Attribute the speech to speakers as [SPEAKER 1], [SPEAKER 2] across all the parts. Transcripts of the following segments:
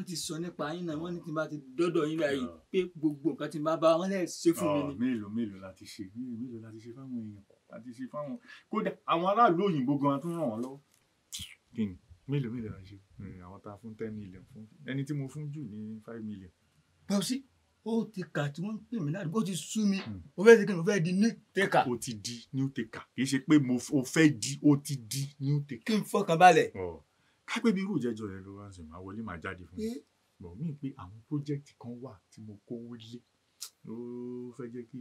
[SPEAKER 1] Wọ́n ti sọ nípa yín náà, wọ́n ní tí n bá ti dọ́dọ̀ yín báyìí pé gbogbo nǹkan tí n bá bá wọn lè ṣe fún mi ni.
[SPEAKER 2] Mélòó mélòó la ti ṣe, mélòó la ti ṣe fáwọn èèyàn, la ti ṣe fáwọn. Kódà àwọn aráàlú òyìnbó gan-an tún ràn wọ́n lọ́wọ́. Kí ni mélòó mélòó la ṣe? Àwọn tá a fún 10 million fún ẹni tí mo fún jù ní 5 million.
[SPEAKER 1] Pepsi ó ti kà tí wọ́n ń pè mí ládùúgbò, ó ti sú mi. Mo fẹ́ ṣe kí ni, mo fẹ́ di new taker.
[SPEAKER 2] O ti di new taker, kì í ṣe pé mo o fẹ́ di, o ti di new taker.
[SPEAKER 1] Kí n fọkàn balẹ̀.
[SPEAKER 2] Kápẹ́ bí irú ìjẹ́jọ́ rẹ ló wá ń sìn, máa wọlé máa jáde fún mi. Bọ̀ mí pé àwọn project kan wà tí mo kówó lé, ó fẹ́ jẹ́ kí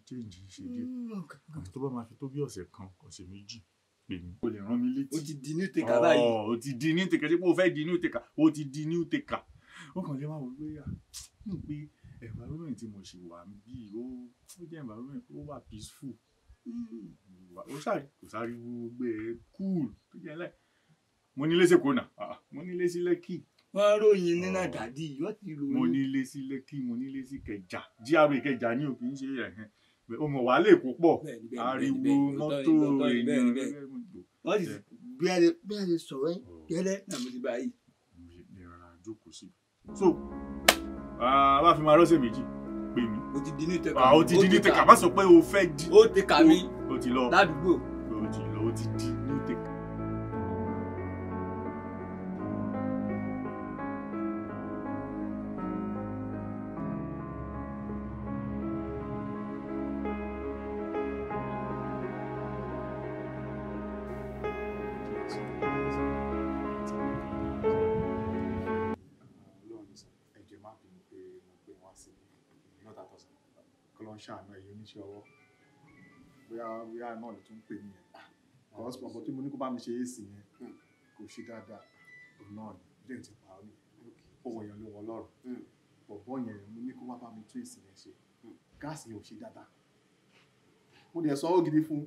[SPEAKER 2] change ṣe díẹ̀. Àmọ́ tó bá máa fi tó bí ọ̀sẹ̀ kan, ọ̀sẹ̀ méjì, pè mí. O lè rán mi létí.
[SPEAKER 1] O ti di new taker báyìí.
[SPEAKER 2] O ti di new taker, ṣé pé o fẹ́ di new taker? O ti di new taker. Ó kàn lè máa wò pé pé environment tí mo ṣì wà bí, ó jẹ́ environment ó wà peaceful. Ó ṣàrí kò sáriwo gbé e cool tó jẹ́ lẹ́. Mo ní ilé sí Èkó náà, mo ní ilé sí Lẹ́kì.
[SPEAKER 1] Wọ́n ròyìn nínú àdàdì, wọ́n ti ròyìn.
[SPEAKER 2] Mo ní ilé sí Lẹ́kì, mo ní ilé sí Ìkẹjà, GRA Ìkẹjà ní òkè ń ṣe ẹ̀hẹ́n. Ó mọ̀ wàhálà Èkó pọ̀, ariwo mọ́tò èèyàn.
[SPEAKER 1] Wọ́n ti bí ẹ ṣe sọ̀rọ̀ yín gẹ́lẹ́ náà mo ti bá yìí.
[SPEAKER 2] Ní rárá jókòó sí. So, bá fi máa rọ́ṣẹ̀ méjì pè mí.
[SPEAKER 1] O ti di new taker.
[SPEAKER 2] O ti di new taker, má sọ pé o fẹ́ di.
[SPEAKER 1] O ti kà mí.
[SPEAKER 2] O ti lọ.
[SPEAKER 1] Ládùúgbò.
[SPEAKER 2] O ti lọ, o ti di new taker.
[SPEAKER 3] Ṣàánú ẹ̀yin oníṣẹ́ ọwọ́, bóyá bóyá náà ló tún ń pè mí yẹn, because bọ̀bọ̀ tí mo ní kó bá mi ṣe AC yẹn kò ṣe dáadáa, òun náà ni ilé ti pa ọ́ nìyẹn, owó yẹn ló wọ lọ́rùn. Bọ̀bọ̀ yẹn mo ní kó wá bá mi tún AC yẹn ṣe, gáàsì yẹn ò ṣe dáadáa, mo dẹ̀ sanwó gidi fún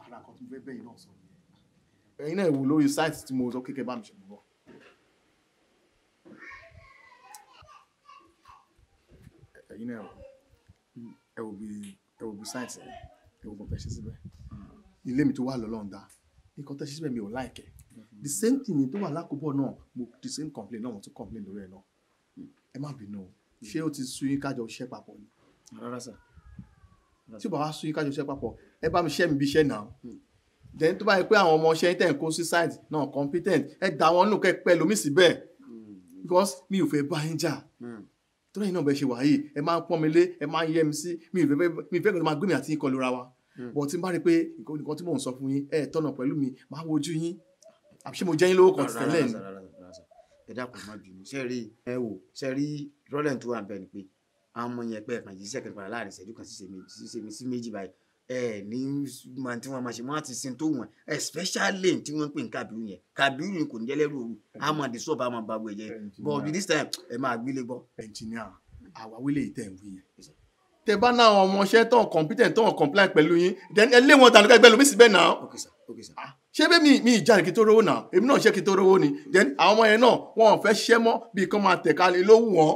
[SPEAKER 3] ara nǹkan tí mo fẹ́ bẹ́yìn náà sọ nìyẹn. Ẹ̀yin náà wò lórí site tí mo sọ kékeré bá mi ṣe mọ́ bọ́. Ẹ̀yin náà wò, ẹ wò bí site ẹ wò kàn fẹ́ ṣe síbẹ̀. Ilé mi tó wà lọ́lọ́run dá nǹkan tẹ́ ṣe síbẹ̀ mi ò láìkẹ́. The same thing tó wà lákòbọ̀ náà, mo the same complaint náà, mo tún complain lórí ẹ̀ náà. Ẹ má bínú o, ṣé ó ti sú yín kájọ ṣiṣẹ́ papọ̀ ni?
[SPEAKER 4] Rárá sà.
[SPEAKER 3] Tí ó bá wá sú yín kájọ ṣiṣẹ́ papọ̀, ẹ bá mi ṣẹ́ mi bí iṣẹ́ náà. Then tó bá yẹ pé àwọn ọmọ iṣẹ́ tẹ̀ ń kó sí site náà competent, ẹ dà wọ́n nù kẹ́ pẹ́ lómi síbẹ̀, because mi ò fẹ́ bá yín jà. Tó lẹ́yìn náà bẹ́ẹ̀ ṣe wà yìí, ẹ máa ń pọ́n mi lé, ẹ máa ń yẹ mi sí, mi ò fẹ́ kí máa gbé mi àti yín kọlu ra wa. But tí n bá rí pé nǹkan tí mò ń sọ fún yín ẹ tọ̀nà pẹ̀lú mi, máa wojú yín. Àbí ṣé mo jẹ́ yín lówó kan ti tẹ́lẹ̀ ni?
[SPEAKER 4] Ẹ dákun, má bínú. Ṣe rí, ẹ wò, ṣe rí problem tó wà ń bẹ ni pé àwọn ọmọ yẹn pé ẹ̀kan yìí ṣẹ̀kẹ̀ padà láàrin ìṣẹ́jú kan sí méjì báyìí, ẹ ní máa tí wọ́n máa ṣe, wọ́n á ti sin tó wọ̀n, especially tí wọ́n ń pè ní Kàbírù yẹn. Kàbírù ni kò ní jẹ́ lẹ́rù òru, á máa disturb, á máa ba gbogbo ẹ̀jẹ̀, but this time ẹ máa gbélé gbọ́.
[SPEAKER 3] Engineer, àwáwí lè tẹ̀ ń wí yẹn. Tẹ bá náà àwọn ọmọọṣẹ́ tó ń competent tó ń comply pẹ̀lú yín, then ẹ lé wọn dànù kẹgbẹ́ lómi síbẹ̀ náà.
[SPEAKER 4] Okay sir, okay sir.
[SPEAKER 3] Ṣé bẹ́ẹ̀ mi ìjà kí tó rówó náà, èmi náà ṣe kí tó rówó ni. Then àwọn ọmọ yẹn náà wọn ò fẹ́ ṣiṣẹ́ mọ́, bí kán máa tẹ̀ka lé ló wù wọ́n.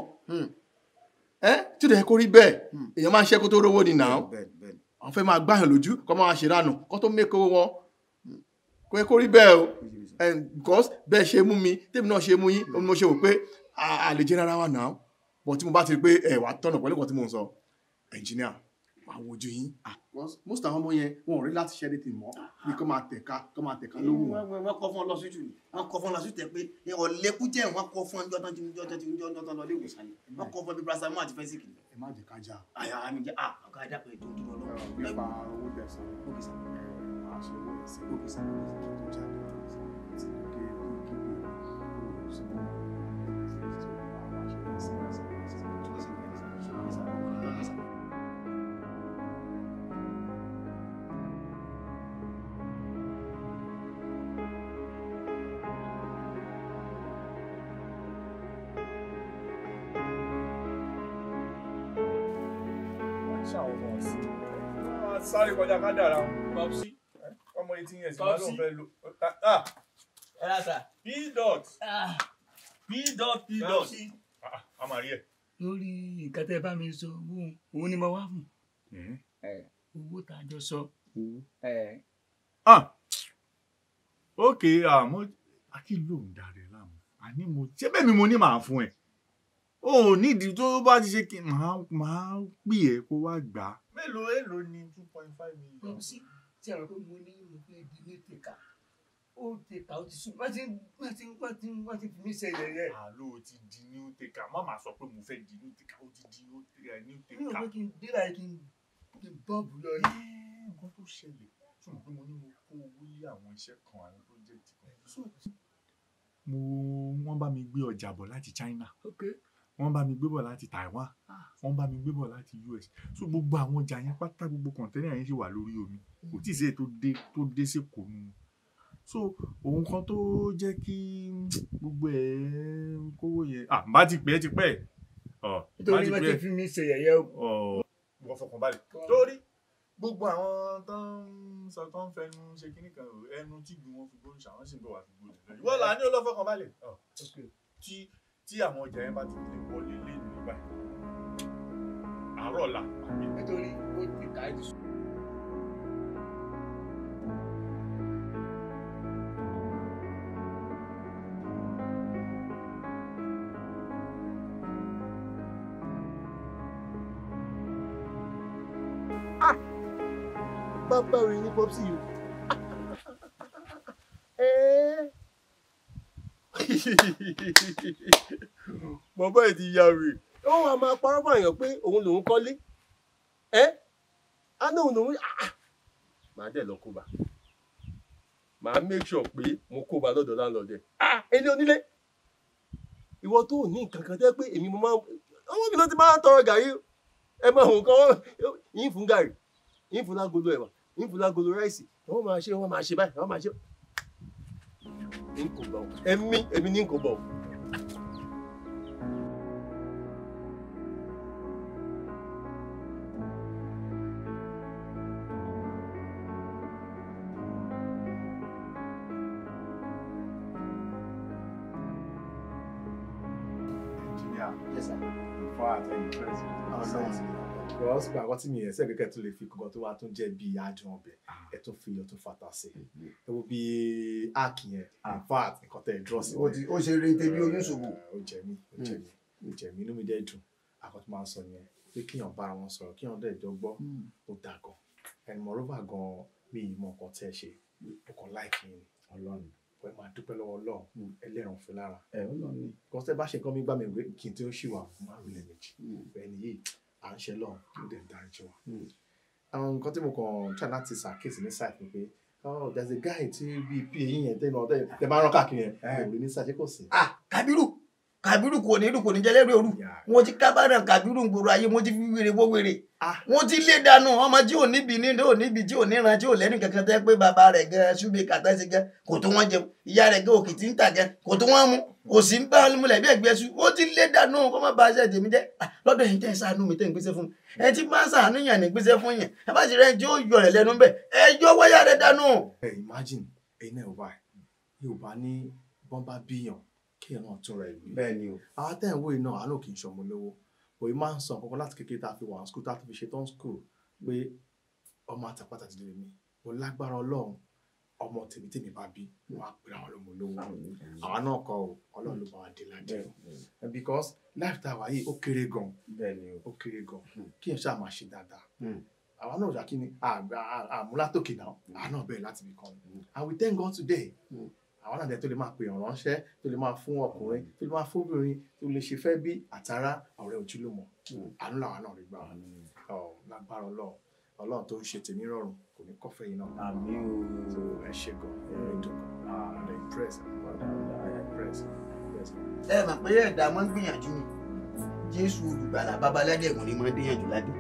[SPEAKER 3] Ẹ tí ó dẹ̀ kó rí bẹ́ẹ̀, èèyàn máa ń ṣe kó tó rówó ni náà. Àwọn fẹ́ máa gbáyàn lójú, kó máa ṣe ìranù, kó tó mẹ́kọ̀ wọn. Kò yẹ kó rí bẹ́ẹ̀ o, and because bẹ́ẹ̀ ṣe mú mi, tèmi náà ṣe mú yín, mo ṣe wò pé a lè jẹ́ rárá wa náà. But tí mo bá ti rí pé ẹ wà tọ̀nà pẹ̀lú nǹkan tí mò ń sọ, engineer, máa wojú yín. Most àwọn ọmọ yẹn wọn ò rí láti ṣe anything mọ́, bí kò máa tẹ̀ka, kò máa tẹ̀ka lówó wọn.
[SPEAKER 4] Wọ́n kọ́ fún ọ lọ́sítù ni, wọ́n kọ́ fún ọ lọ́sítù tẹ pé ọ̀lẹ́kú jẹ́, wọ́n kọ́ fún ọjọ́ tán jọjọ́ tí jọjọ́ tán lọ lé ìwòsàn ni, wọ́n kọ́ fún ọ bí paracetamol àti fẹ́sìkì ni.
[SPEAKER 3] Ẹ má jẹ́ ká jà.
[SPEAKER 4] Àyà mi jẹ́ ọ̀gá ẹ̀dá pẹ̀lú tó ń dúró lọ́wọ́.
[SPEAKER 3] Nípa owó tẹ̀sán, máa ṣe owó ẹ̀ sí tó jáde tí kí kí kí kí sí.
[SPEAKER 2] Sáré kọjá ká dára Popsi ọmọ 18 years máa lóun fẹ́ lo.
[SPEAKER 1] Ẹ rà sà.
[SPEAKER 2] P dot P dot P dot a máa rí ẹ.
[SPEAKER 1] Lórí nǹkan tẹ́ bá mi sọ, òun ni mo wá fún. Owó tá a jọ sọ.
[SPEAKER 2] Ok, àmọ́ akí ló ń darẹ̀ láàmú. Àní mo ṣé bẹ́ẹ̀ mi mo ní màá fún ẹ. O ò nídìí tó bá ti ṣe kí màá pè ẹ́ kó wá gbà á. Mélòó èlò ni 2.5 million.
[SPEAKER 1] Popsi tí a rò pé mo ní mo fẹ́ di ní tèkà ó tèkà ó ti sùn wọ́n ti fi mí ṣe yẹ̀yẹ́.
[SPEAKER 2] Àló o ti di new taker, má máa sọ pé mo fẹ́ di new taker, ó ti di new taker.
[SPEAKER 1] Mi ò pé kí n dé láyé kí n bọ́ọ̀bù lọ ní.
[SPEAKER 2] Nǹkan tó ṣẹlẹ̀ fún mi pé mo ní mo kó owó lé àwọn iṣẹ́ kan àwọn project kan. Wọ́n bá mi gbé ọjà bọ̀ láti China. Wọ́n bá mi gbé bọ̀ láti Taiwan. Wọ́n bá mi gbé bọ̀ láti US. So gbogbo àwọn ọjà yẹn pátá gbogbo kọ̀ǹtẹ́nà yẹn sì wà lórí omi. Kò tí ì sí èyí tó dé sí Èkó nù. So òun kan tó jẹ́ kí gbogbo ẹ̀ kówó yẹn. À bá ti pẹ́ ti pẹ́.
[SPEAKER 1] Nítorí wọ́n ti fi mí ṣe yẹ̀yẹ́ o.
[SPEAKER 2] Wọ́n fọkàn balẹ̀. Torí gbogbo àwọn tó ń sọ tó ń fẹnu ṣe kíní kan ẹnu tí gbìn wọn fi gbóòrò ṣàwọn sì ń bọ̀ wá fi gbóòrò. Ìwọ là ní olófọkàn balẹ̀. Tí àwọn ọjà yẹn bá ti lè wọlé lé ní báyìí àárọ̀ ọ̀la.
[SPEAKER 1] Nítorí ó ti kà á ti sùn.
[SPEAKER 3] Bàbá rẹ̀ ní Popsi yìí. Bàbá ẹ̀ ti ya rè. Ó wà máa parọ́ fún àyàn pé òun lòun kọ́lé. Ẹ́ á ní òun lòun. Màá dẹ̀ lọ kóbá. Màá make sure pé mo kóbá lọ́dọ̀ landlord ẹ̀. Ilé onílé. Ìwọ tó ní nǹkan kan tẹ́ pé èmi mo máa ń. Ọwọ́ mi ló ti máa ń tọrọ gàrí. Ẹ máa hùn kan yín fún gàrí, yín fún lágolo ẹ̀wà, yín fún lágolo ráìsì. Wọ́n máa ṣe báyìí, wọ́n máa ṣe. Ní kò bọ̀ èmi ní kò bọ̀.
[SPEAKER 2] Engineer.
[SPEAKER 4] Yes, sir.
[SPEAKER 2] In fact, I impress you. Because àkọ́ tí mi ẹ̀ sẹ́ẹ̀ kẹ́kẹ́ tó lè fi kankan tó wá tún jẹ́ bí adùn ọbẹ̀ ẹ̀ tún fi iyọ̀ tún fata sí i. Ẹ wo bí áàkì yẹn, in fact, nǹkan tẹ̀ ẹ̀ dúró sí.
[SPEAKER 4] Ó ṣe eré tẹbi oníṣòwò.
[SPEAKER 2] Ó jẹ mí, ó jẹ mí, ó jẹ mí, inú mi dẹ̀ dùn. Àkọ́ tó máa ń sọ nìyẹn pé kíyàn bára wọn sọ̀rọ̀, kíyàn dẹ̀ jọ gbọ́, ó dáa gan. And moreover gan, mi ì mọ nǹkan tẹ́ ẹ ṣe, mo kàn láìkí yín ni.
[SPEAKER 4] Ọlọ́run.
[SPEAKER 2] Ẹ máa dúpẹ́ lọ́wọ́ Ọlọ́run, ẹlẹ́ran fún lára.
[SPEAKER 4] Ẹ Ọlọ́run ni.
[SPEAKER 2] Because tẹ́ bá ṣe nǹkan mi gbá mi pé kí n tó ṣì wà, mo máa ń rí lẹ́ẹ̀mejì. Ẹni yìí à ń ṣe lọ́hùn ló dẹ̀ ń dáríjì wa. Àwọn nǹkan tí mo kàn try láti ṣàkíyèsí ní site ni pé oh there's a guy tí bíi pa yín yẹn tẹ́nu ọ̀tẹ́ tẹ́ bá rán káàkiri yẹn kò rí ní site kò sí.
[SPEAKER 4] Ah Kabiru Kabiru kò ní kò ní jẹ́ lẹ́rìí òru. Wọ́n ti kábàárà Kabiru ń gbòòrò ayé, wọ́n ti fi wèrè wọ́ wèrè. Wọ́n ti lé dànù ọmọ tí ò níbi ní ò níbi tí ò níran tí ò lẹ́nu kankan tẹ́ pé bàbá rẹ̀ gan ṣúbẹ kàtà ṣe gan kò tó wọ́n jẹun, ìyá rẹ̀ gan òkìtì ń tà gan kò tó wọ́n mú, kò sí ń bá múlẹ̀ bí ẹ̀gbẹ́ ṣu. Ó ti lé dànù kó má ba aṣẹ́ tèmi jẹ́. Lọ́dọ̀ yìí tẹ́ ẹ ṣàánú mi tẹ́ ń gbéṣẹ́ fún mi. Ẹ ti máa ń ṣàánú yàn ní gbéṣẹ́ fún yàn. Ẹ bá sì rẹ̀ tí ó yọ rẹ̀ lẹ́nu bẹ̀. Ẹ yọ wáyà rẹ̀ dànù.
[SPEAKER 2] Ẹ imagine ẹ̀yin náà wà Yorùbá ní bọ́n bá bíyàn kéèyàn náà tún ra ìwé.
[SPEAKER 4] Bẹ́ẹ̀ ni o.
[SPEAKER 2] Àwọn tẹ́ ẹ̀ ń wò yìí náà àánú kì í ṣọmọ lówó. Òye máa ń sọ nǹkan kan láti kékeré tá a fi wà ní school tá a fi ṣe tán school pé ọmọ àtàpàtà ti lè mi. Mo lágbára Ọlọ́run ọmọ tèmi tèmi bá bí wọn á pè àwọn ọlọ́mọ olówó. Àwa náà kọ́ o, Ọlọ́run ló bá wa dé ládé. Because life tá a wà yìí ó kéré gan.
[SPEAKER 4] Bẹ́ẹ̀ ni o.
[SPEAKER 2] Ó kéré gan. Kí ẹ̀ ṣáà máa ṣe dáadáa. Àwa náà ṣàkí ni àmúlátòkè náà, àwa náà bẹ̀rẹ̀ láti ibì kan. And we thank God today. Àwọn náà dẹ̀ tó lè máa pè ránṣẹ́, tó lè máa fún ọkùnrin, tó lè máa fún obìnrin, tó lè ṣe fẹ́ bí àtàrà ọ̀rẹ́ ojúlùmọ̀. Àánú làwa náà rí gbà. Lágbára Ọlọ́run, Ọlọ́run tó ń ṣe tèmi rọrùn kò ní kọ́fẹ́ yín náà.
[SPEAKER 4] Àmín o.
[SPEAKER 2] So ẹ ṣe gan, ẹ dùn gan, ẹ impress, ẹ impress.
[SPEAKER 4] Ẹ mọ̀ pé ẹ̀dá máa ń gbìyànjú ni. Jésù olùgbàlà babaládé ẹ̀gùn ni máa ń déyànjú ládé.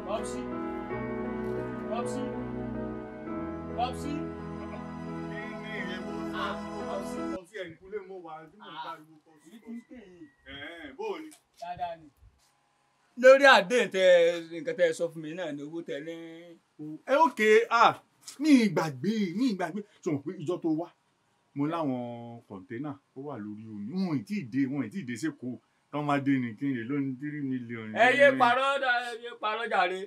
[SPEAKER 1] Popsi. Popsi. Popsi.
[SPEAKER 2] Popsi ẹ̀ǹkulé mo wà tí mo pariwo Popsi. Bó o ni?
[SPEAKER 1] Lórí àdéhùn tẹ nǹkan tẹ sọ fún mi náà ni owó tẹ ní.
[SPEAKER 2] Ẹ ókè ah Ní ìgbàgbé ní ìgbàgbé tó mọ̀ pé ìjọ tó wá mo láwọn kọ̀ńténà ó wà lórí omi, wọn ì tí ì dé, wọn ì tí ì dé sÉkòó, tán máa dé ní kí n lè lóní 3 million.
[SPEAKER 1] Ẹ yé parọ́, ẹ yé parọ́ jàre.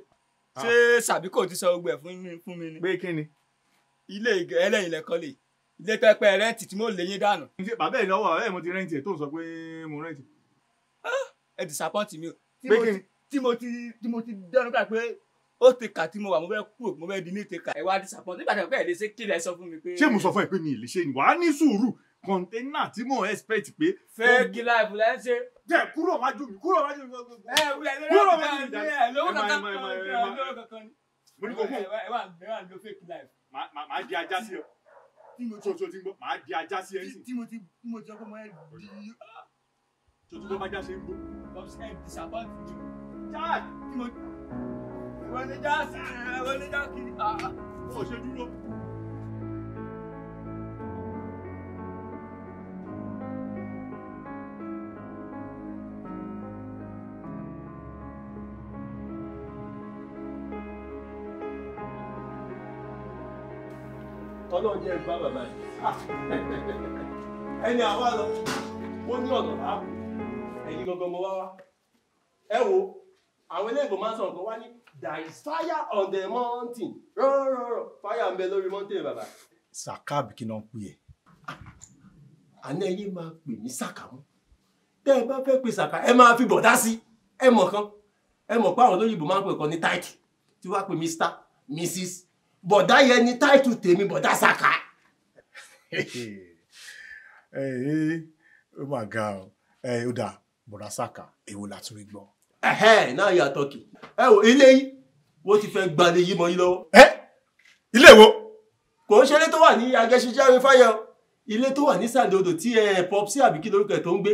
[SPEAKER 1] Ṣé Sàbíkò ti sọ gbogbo ẹ̀ fún mi ni?
[SPEAKER 2] Pé kí ni?
[SPEAKER 1] Ilé ẹlẹ́yin lẹ́kọ́ lè ilé pẹ́pẹ́ rẹ́ǹtì tí mo lè yín dànù.
[SPEAKER 2] Bàbá ẹ̀ lọ́wọ́ ẹ̀ mo ti rẹ́ǹtì ẹ̀ tó ń sọ pé mo rẹ́ǹtì.
[SPEAKER 1] Ẹ disappoint mi o.
[SPEAKER 2] Pé kí ni?
[SPEAKER 1] Tí mo ti dẹnu ká pé ó ti kà tí mo wà, mo fẹ́ kúrò, mo fẹ́ di ní ti kà. Ẹ wá disappoint nígbà tí mo fẹ́ lè ṣe kí lẹ sọ fún mi pé.
[SPEAKER 2] Ṣé mo sọ fún ẹ pé mi ì lè ṣe ni? Wàá ní sùúrù, kọ̀ńténà tí mò ń expect pé.
[SPEAKER 1] Fake life lẹ́ ń ṣe.
[SPEAKER 2] Jẹ́ kúrò wájú mi, kúrò wájú mi.
[SPEAKER 1] Ẹ wúlẹ̀
[SPEAKER 2] kúrò wájú mi.
[SPEAKER 1] Ẹ lówó kankan, lówó kankan ni.
[SPEAKER 2] Mo ní kò kú.
[SPEAKER 1] Ẹ wà lo fake life.
[SPEAKER 2] Màá di ajá sí ọ. Tí o ti ń gbọ́, màá di ajá sí ẹ sí.
[SPEAKER 1] Tí mo ti sọ pé mo ẹ di.
[SPEAKER 2] Tó ti gbọ́ bá já ṣe ń gbó.
[SPEAKER 1] Ẹ disappoint mi.
[SPEAKER 2] Jack!
[SPEAKER 1] Tí mo wọ́n ní já sí, wọ́n ní já kiri.
[SPEAKER 2] Ó ṣe dúró.
[SPEAKER 5] Ọlọ́run jẹ́ gbá bàbá yìí. Ẹni àwa lọ, ó ní ọ̀nà láàbù, ẹ̀yin gangan mo wá wá. Ẹ wo, àwọn eléèbó máa ń sọ̀rọ̀ kan wá ní there is fire on the mountain. Rọ́rọ́rọ́, fire ń bẹ lórí mountain bàbá.
[SPEAKER 3] Sàkáàbì kí náà ń pè ẹ́?
[SPEAKER 5] Àná ẹ̀yin máa pè mí Sàkámú. Tẹ́ ẹ bá fẹ́ pe Sàká, ẹ máa fi bọ̀dá sí. Ẹ mọ̀ kan, ẹ mọ̀ pé àwọn olóyìnbó máa ń pè kan ní title tí wàá pè Mr, Mrs. Bọ̀dá yẹn ni táìtù tèmi, bọ̀dá Sàká.
[SPEAKER 3] Ó mà ga ọ, ó dà bọ̀dá Sàká, èwo la tún rí gbọ́.
[SPEAKER 5] Now you are talking. Ẹ wo ilé yìí, wọ́n ti fẹ́ gbalẹ̀ yìí mọ́ yín lọ́wọ́.
[SPEAKER 3] Ilé wo?
[SPEAKER 5] Kò ń ṣe ilé tó wà ní Agẹṣiṣẹ́ Arẹfáyẹ o, ilé tó wà ní sàlẹ̀ odò tí Popsi àbí kí lórúkọ ẹ̀ tó ń gbé.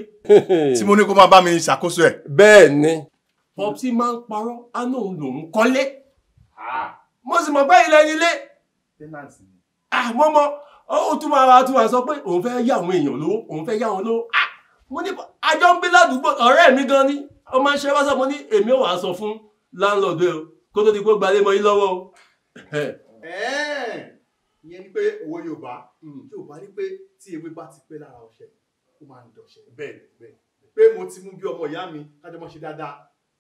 [SPEAKER 3] Tí mo ní kó máa bá mi ṣàkóso ẹ̀.
[SPEAKER 5] Bẹ́ẹ̀ ni, Popsi máa ń parọ́, á náà lòún kọ́lé. Mo sì mọ̀ pé ilẹ̀ nílé. Mo mọ̀, ó tún máa sọ pé òun fẹ́ yá àwọn èèyàn lówó, òun fẹ́ yá wọn lówó. Mo ní àjọ ń gbé ládùúgbò ọ̀rẹ́ mi gan ni, ó máa ń ṣe wá sọ, mo ní èmi ò wá sọ fún láńlọ́ọ̀dù ẹ o, kó tó di pé gbalé mọ́ yín lọ́wọ́ o.
[SPEAKER 3] Ìyẹn ni pé òwe Yorùbá, Yorùbá ní pé tí ewé bá ti pẹ́ lára ọṣẹ, ó máa ń dọ̀ṣẹ. Bẹ́ẹ̀ bẹ́ẹ̀ pé mo ti mú bí ọmọ ìyá mi kájọ mọ́ ṣe dáadáa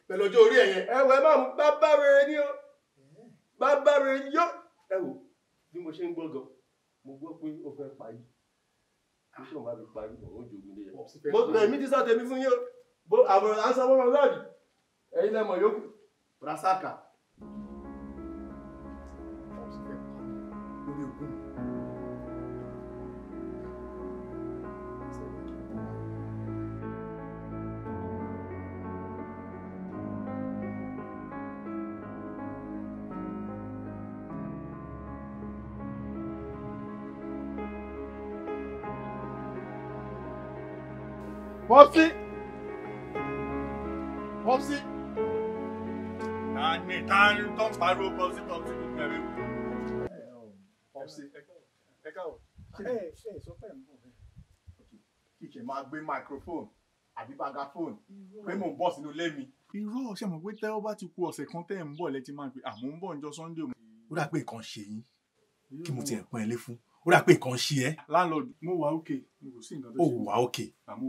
[SPEAKER 3] pẹ̀lú ọjọ́ orí ẹ̀yẹn.
[SPEAKER 5] Ẹ wọ ẹ máa mú bàbá rere ní o. Bàbá rẹ̀ yó. Ẹ wò bí mo ṣe ń gbọ́ gan, mo gbọ́ pé ó fẹ́ parí. Bí sóun bá fi parí, òun ó jogun lé yẹn. Mo èmi ti sọ tèmi fún yín o. Bó àbọ̀rọ̀ à ń sọ fọ́mọ lọ́ọ̀dì. Ẹ̀yin lẹ́mọ̀ yókù.
[SPEAKER 3] Bọ̀dá Sàká. Lórí ogún mi. Popsi! Popsi!
[SPEAKER 2] Tani tani tó ń pariwo Popsi Popsi gbogbo ẹ̀rọ.
[SPEAKER 3] Popsi.
[SPEAKER 2] Ẹ káwọ̀.
[SPEAKER 3] Ẹ sọ pé ń bọ̀ bẹ́ẹ̀. Kíkẹ́ máa gbé microphone àbí bagaphone pé mò ń bọ̀ sínú ilé mi.
[SPEAKER 2] Irọ́ ṣe mọ̀ pé tẹ́ ọ bá ti ku ọ̀sẹ̀ kan tẹ́ ẹ̀ ń bọ̀ lẹ́tí máa ń pè àmọ́ ń bọ̀ níjọ́ Sunday.
[SPEAKER 3] Ó dà pé nǹkan ṣe yín kí mo tiẹ̀ pọ́n ẹ lé fún. Ó dà pé nǹkan ṣe ẹ́.
[SPEAKER 2] Landlord, mo wà okay, mo kò sí nǹkan tó ṣe.
[SPEAKER 3] Ó wà okay.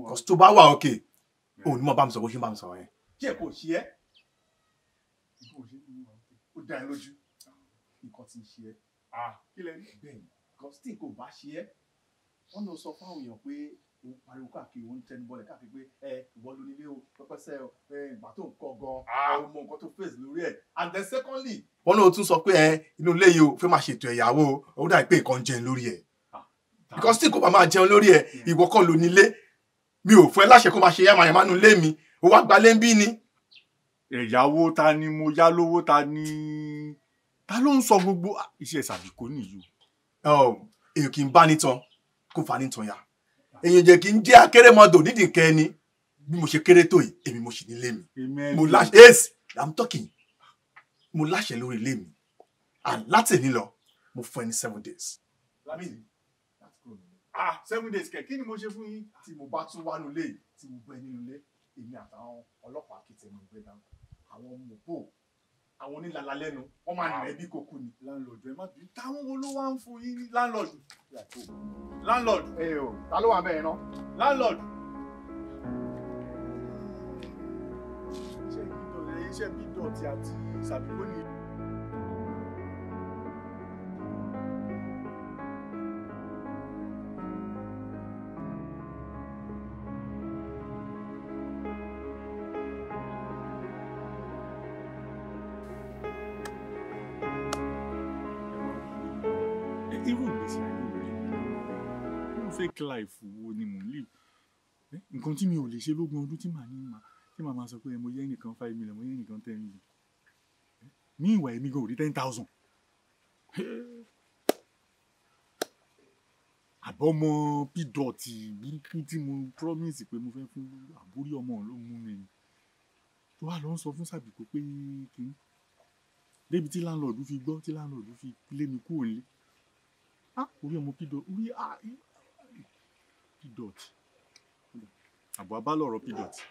[SPEAKER 3] Cause tó bá wà okay, ò ní mọ̀ bá mi sọ̀rọ̀ bó ṣe ń bá mi sọ̀rọ̀ yẹn. Kí ẹ kò ṣe ẹ́. Ó dá ẹ lójú. Nǹkan ti ń ṣe ẹ́.
[SPEAKER 2] Kí lẹ rí?
[SPEAKER 3] Bẹ́ẹ̀ni, cause tí nǹkan ò bá ṣe ẹ́, wọ́n lọ sọ fáwọn èèyàn pé òun pariwo káàkiri, òun tẹnu bọlẹ̀ káàkiri pé ẹ ìwọ ló nílé o, pẹ́pẹ́sẹ́ o, ẹ ìgbà tó ń kọ gan-an, o mọ nǹkan tó face lórí ẹ̀. And then secondly, wọ́n náà tún sọ pé ẹ inú ilé yìí o fẹ́ máa ṣètò ẹ̀yàwó o, ó dà pé nǹkan jẹun lórí ẹ̀. Because tí kò bá máa jẹun lórí ẹ̀, ìwọ kọ́ ló nílé. Mi ò fún ẹ láṣẹ kó máa ṣe yàmàyàmá nínú ilé mi, ó wá gbalé ń bí ni.
[SPEAKER 2] Ẹ̀yàwó ta ni mo yá lówó ta ni ta ló ń sọ gbogbo iṣẹ́ Sàbíkó nìyí
[SPEAKER 3] o. Èyí kì í bá nítan kó fa nítan ya. Èyàn jẹ́ kí n jẹ́ akérèmọdò nídìí kẹ́ni bí mo ṣe kéré tó yìí, èmi mo sì nílé mi. Mo láṣẹ, yes, I'm talking. Mo láṣẹ lórí ilé mi. And láti ní lọ, mo fún ẹ ní 7 days.
[SPEAKER 2] 7 days kẹ̀, kí ni mo ṣe fún yín?
[SPEAKER 3] Tí mo bá tún wá nulẹ̀ yìí, tí mo bẹ nínú ilé, èmi àtàwọn ọlọ́pàá kìtẹ̀ mo gbé dání. Àwọn mọ̀pọ̀, àwọn
[SPEAKER 2] Àwọn onílala lẹ́nu wọ́n máa nà ẹ́ bí kókó ni. Láńlọ́ọ̀dù ẹ má bínú, táwọn wo ló wá ń fún yín ní láńlọ́ọ̀dù? Láńlọ́ọ̀dù.
[SPEAKER 3] Ẹ o, ta ló wà bẹ́ẹ̀ náà?
[SPEAKER 2] Láńlọ́ọ̀dù. Iṣẹ́ bídọ̀tí àti ìsàbíkó ni. Irú ìgbésí ayé wo lè irú fake life wo ni mò ń live? Nǹkan tí mi ò lè ṣe lógún ọdún tí màá ní mà tí màá máa sọ pé mo yẹ́ nìkan 5 million, mo yẹ́ nìkan 10 million. Ní ìwà èmi gan ò rí 10,000. Àbọ̀mọ pídọ̀tì burúkú tí mo promise pé mo fẹ́ fún àbórí ọmọ ló mú mi ni tó wà lọ ń sọ fún Sàbíkó pé kínní débi tí láńlọ́ọ̀dù fi gbọ́, tí láńlọ́ọ̀dù fi lé mi kúrò nílé. Ah, orí ọmọ pídọ̀tì, orí pídọ̀tì, àbọ̀ abálọ̀rọ̀ pídọ̀tì.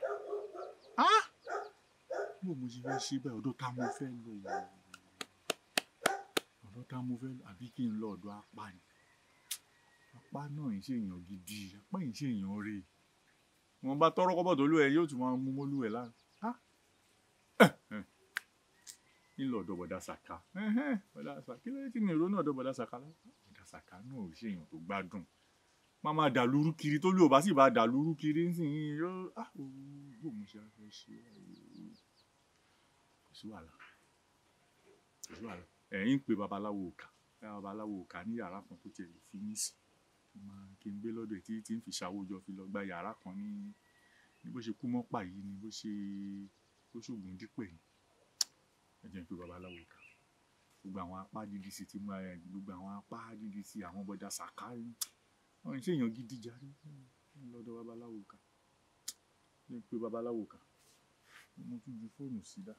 [SPEAKER 2] Ah, bó mo ṣe fẹ́ ṣe báyìí? Ọ̀dọ̀ ta mo fẹ́ lọ? Ọ̀dọ̀ ta mo fẹ́ lọ? Àbí kí n lọ ọ̀dọ̀ apá ni? Apá náà ń ṣe èèyàn gidi, apá yìí ń ṣe èèyàn rè. Wọn bá tọrọ kọ́bọ̀ tó lú ẹ, yóò tún máa mú mọ́lú ẹ lára. Ń lọ ọ̀dọ̀ bọ̀dá Sàká. Bọ̀dá Sàká, kí ló dé tí mi ronú ọ̀dọ̀ bọ̀dá Sàká lá? Bọ̀dá Sàká náà ò ṣe èèyàn tó gbádùn. Máa máa dà lúrú kiri, tó lù ò bá sì bá dà lúrú kiri nísìnyí yóò. Ah, bó mo ṣe fẹ́ ṣe? Kò sí wàhálà, kò sí wàhálà. Ẹ̀yin ń pe babaláwo òkà, babaláwo òkà ní yàrá kan tó tiẹ̀ lè fi mí sí kí n gbé lọ́dọ̀ ẹ̀ tí ń fi ṣàwójọ fi lọ gba yàrá kan ní bó ṣe kú mọ́pà yìí ni bó ṣe bó ṣògùn dípẹ̀ ni. Ẹ jẹ́ n pe babaláwo òkà. Gbogbo àwọn apá ddc tí mo ẹ gbogbo àwọn apá ddc, àwọn bọ̀dá Sàká, wọn ń ṣèyàn gidi jàre. Lọ́dọ̀ babaláwo òkà, ẹ jẹ́ n pe babaláwo òkà. Mo tún ju fóònù sí dá.